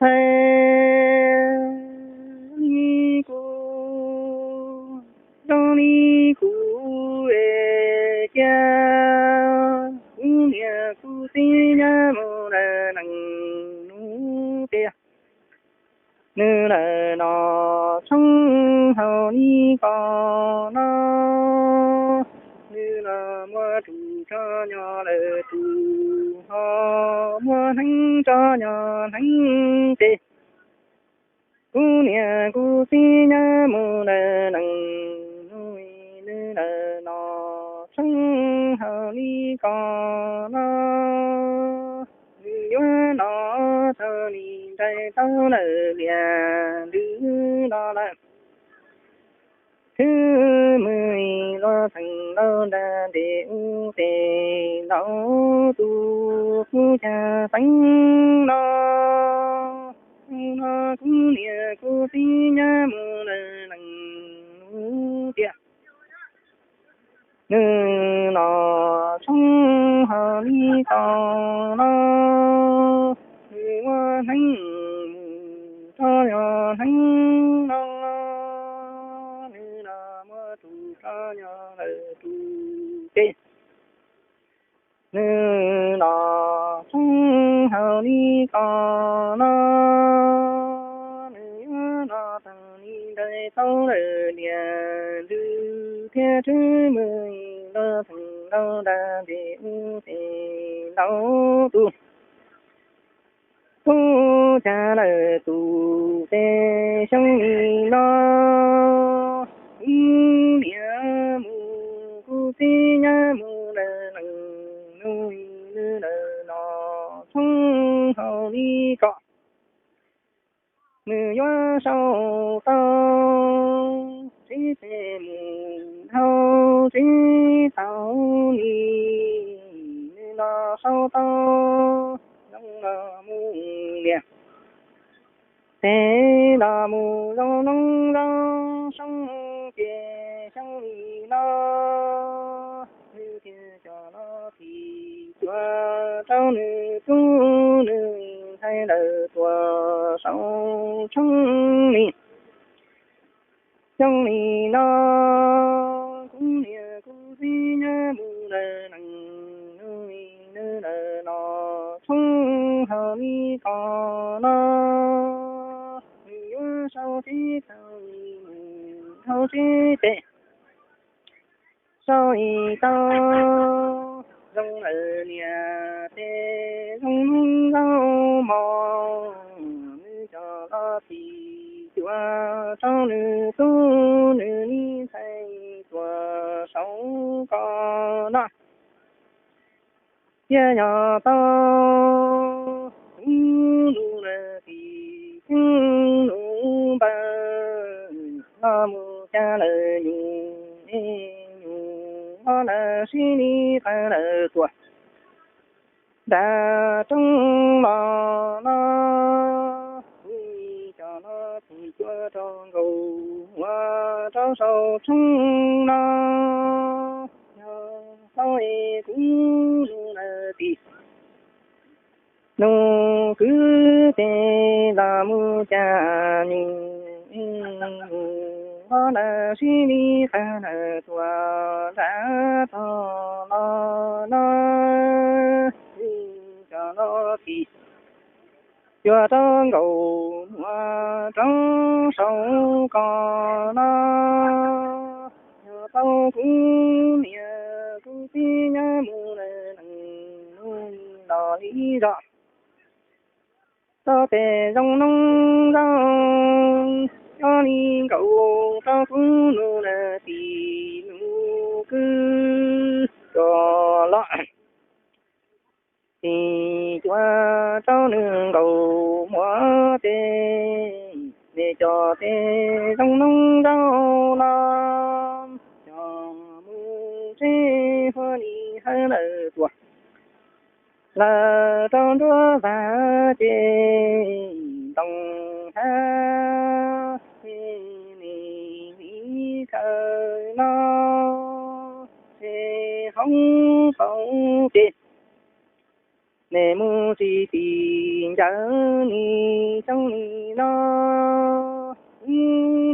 Ntxhais li kuv, zoo li kuv es cia kuv niam kuv txiv nyob mus lawm nees nub tiag. Nws lawm no tshoob hau li ko no, nws los muaj tus tso nyo lawm tus, ho muaj hneev tso nyo hneev ces kuv niam kuv txiv nyob mus lawm nees nub, nws lawm no tshoob hau li ko no, nws yuav los txog li nraim tau lawm liaj lwm no lawm. Khwv mws los txheem lauj nra ntes ub tes lauj tus, kuv cas xeeb no, no kuv niam kuv txiv nyob mus lawm nees nub tiag. Nws los tshoob hau li ko no, nws muaj hneev mus tso nyo hneev no, nws los muaj tus tso nyo lawm tus ces nws los tshoob hau li ko no, nws yuav los txog li nraim tau lawm liaj lwm thiab, khwv mws los txheem lauj nra ntes ub tes lauj tus, kuv cas lawm tus ces xyoo li no, kuv niam mus kuv txiv nyob mus lawm nees nub, nws lawm no tshoob hau li ko, nws yuav sau tau tsev tes mus dhau tsev tau li, nws los sau tau zoo los mus liaj, tes los mus zoo noob zoo soo ces xyoo li no, nws thiaj coj los thim cuag rau nws tub nws ntxhais lawm tuaj saum tshoob li. Xyoo li no, kuv niam kuv txiv nyob mus lawm nees nub, nws lawm no tshoob hau li ko no, nws yuav sau tsev tau li mus dhau tsev tes, sau li tau zoo lawm liaj tes zoo noob zoo mos, nws coj los thim cuag rau nws tub nws li ntxhais tuaj saum ko no. Thiab yog tau kuv lub lawm tim ceeb lub npawg los mus cas lawm nyuj, nyuj los lawm sib li qawg lawm tuaj nram roob los no, kuv coj los thim cuag rau nkaus ua rau saum tshoob no. Yog tau es kuv lub lawm tim nus kwv tes los mus cas nyuj, nyuj los lawm sib li qawg lawm tuaj nram tog los no, kuv coj los thim cuag rau nkaus ua rau saum ko no. Yog tau kuv niam kuv txiv nyob mus lawm nees nub los li zog, tau tes zoo noob zoo, coj li nkaus rau kuv lub lawm tim nus kwv coj los thim cuag rau nws nkaus muab tes, nws cov tes zoo noob zoo los coj mus tsev huab li hawv lawm tuaj lawm rau nruab vaj ces ntoo hab, ces nws li kawg no, ces hauv paus ces nej mus tsis tim ncaws li tsob li no, kuv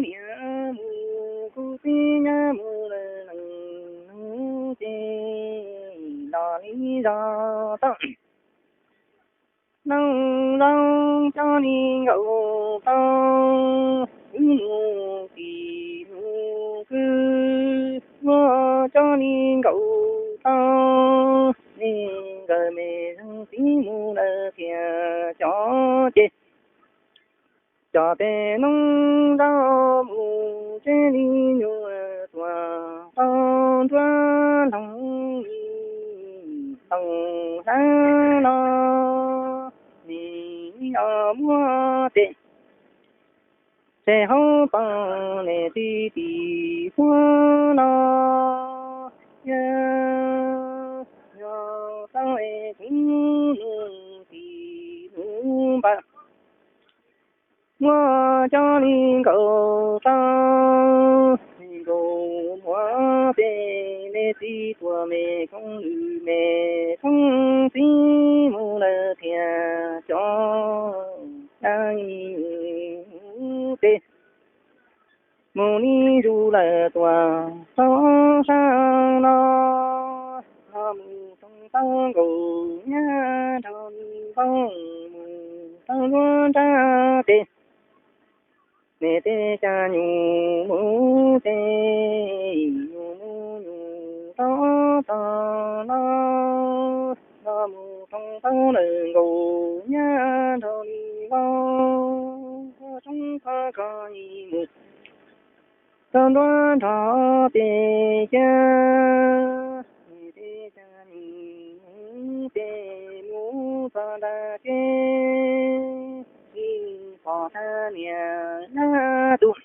niam mus kuv txiv nyab mus lawm nees hnub ces los li zog tau. Noog zoo coj li nkaus tau, wb mus tim hnub kwb, muab coj li nkaus tau, nej nkawd me zeej txiv mus lawm thiab cov ces, cov tes noob zoo mus tsev li nyuam tuaj tau nruab hloov li toog hlab no, nim yog muab tes tseg hauv paus nej txiv tim huab no, yog tau es kuv mus tim hnub npawg, muab coj li nkaus tau, nkaus muab tes nej txiv tuaj me koob lwm me koob txiv mus lawm thiab cov, tes mus li zus lawm tuaj tau sab no, los mus tau nkaus nyab nrog li npoo mus tau nruab nrab tes, nej tej cas nyuam mus ces nyuam mus nyuam tau tog no, los mus tau tau lawm nkaus nyab nrog li npoo, tshoob kho koj mus tau nruab nrab tes cas, nej tej cas nyuam mus ces mus txog nram kev, tsis pom tag niam dab tus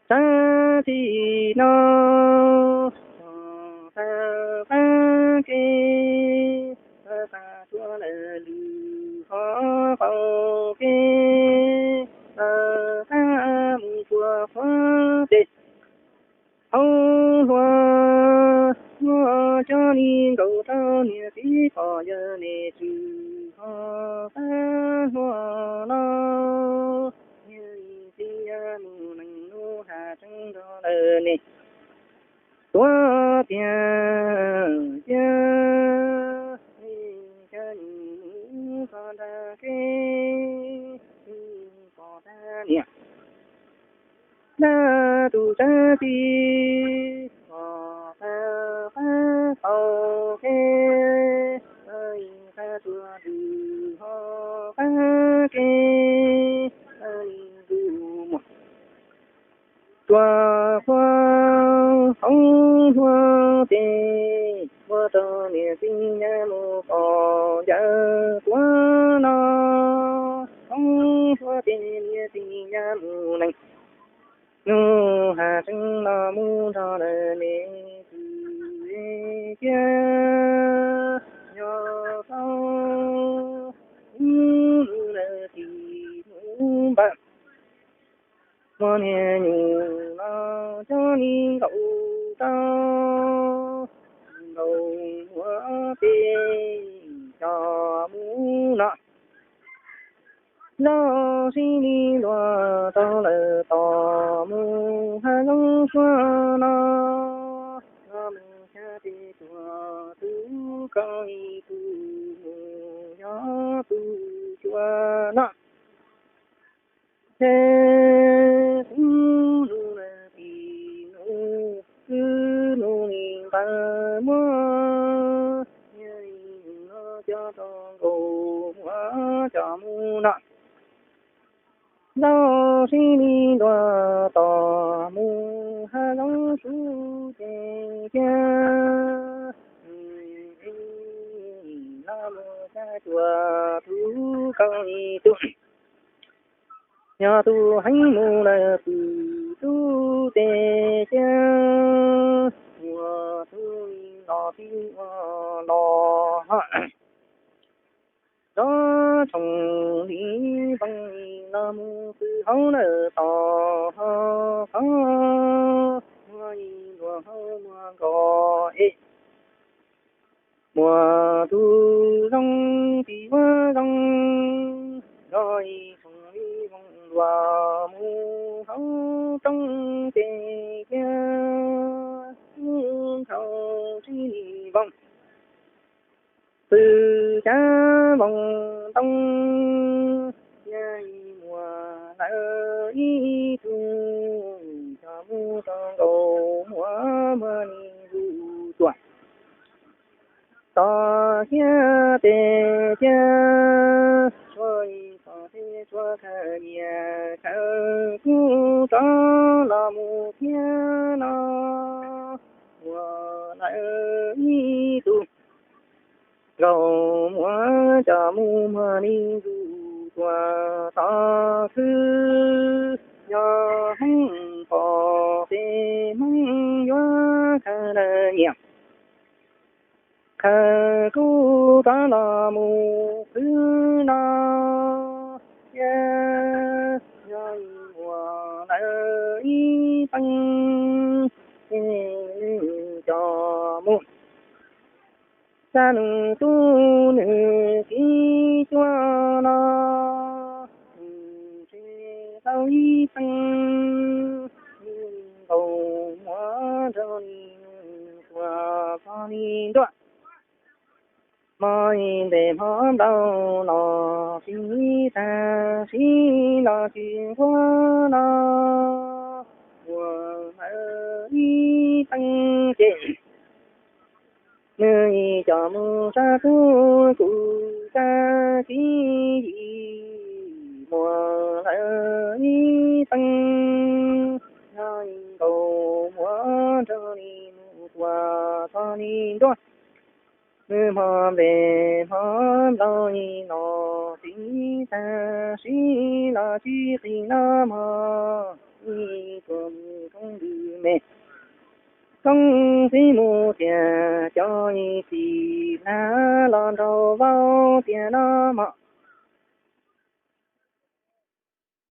sab tim no, txog tag qab kev, txog tag tsua lawm lwm qhov qaum kev, txog tag mus tsua qhuav tes, hauv hlua, muab coj li nkaus rau niam txiv pom yawg nej tswv ho tag hlua no, niam txiv nyab mus nees hnub hav tseeb nrog lawm nej tuav tiag tiag, cas nyuam mus txog nram kev, pom tag niam dab tus sab tim, pom tag qab qaum kev, qab tsua lwm ho qab kev, li ntuj muag tsua qhuav hauv hlua tes, ua rau niam txiv nyab mus pom ncaws tuav no, hauv hlua tes niam txiv nyab mus nees hnub hav tseeb no mus nrog lawm nej tswv cia, yog tau hnub lawm tim hnub npawg, muab niag nyuam no coj li nkaus tau, nkaus muab tes coj mus no, zoo sib li luag tau lawm tos mus hav zoov suab no, los mus xyab tes tuaj tus koj ib tug mus yog tus cua no. Ces kuv nug lawm tim nus kwv nus li npawg muab, niag li nus no coj tau nkaus muab coj mus no, zoo sib li luag tos mus hav zoov suab ces cas, los mus xyab tes tuaj tus koj ib tug, yog tus heev mus lawm pw tub tes cas, ua tus li los tib ua los ho, rov tshoov li npoo li los mus pw hauv lawm tos ho qhov, muaj ib luag hauv muag nkos es, muaj Tus zoo tsis ua zoo, nrog ib tsoom li voos luag mus hauv roob ces thiab mus nrhau tsis li voos. Txwm cav voos ntoo, yog ib muam lawv ib tug, coj mus rau nkaus muam muag li zuj zus tuaj. Txog thiab tes thiab tshuav ib txoj tes tshuav khaws nyias khaws kub rov los mus thiab no, muam lawv ib tug nkaus muam coj mus muag li zuj zus tuaj txog khwb. Yog Hmoob pom ces Hmoob yuav khaws lawv nyias khaws kub rov los mus khwb no thiab. Yog ib muam lawv ib teev ces nws coj mus xa nws tub nws kiv cuab no, nws tsev tau ib teev, nws nkaus muam nrog nws tuaj txog li nruab. Hmo ntev hmo nplaum los tsis tag, sib los tsis nquag no, muam lawv ib teev ces nws coj mus sab tub kuv sab kiv yim. Muam lawv ib teev, yog nkaus muam nrog li nws tuaj txog li nruab. Nws hmo ntev hmo nplaum li no tsis tag, sib los tsis qis no mog, ib tug koob ntws me. Koob txiv mus tias cov ib txiv hla los nraug vauv tias no mog.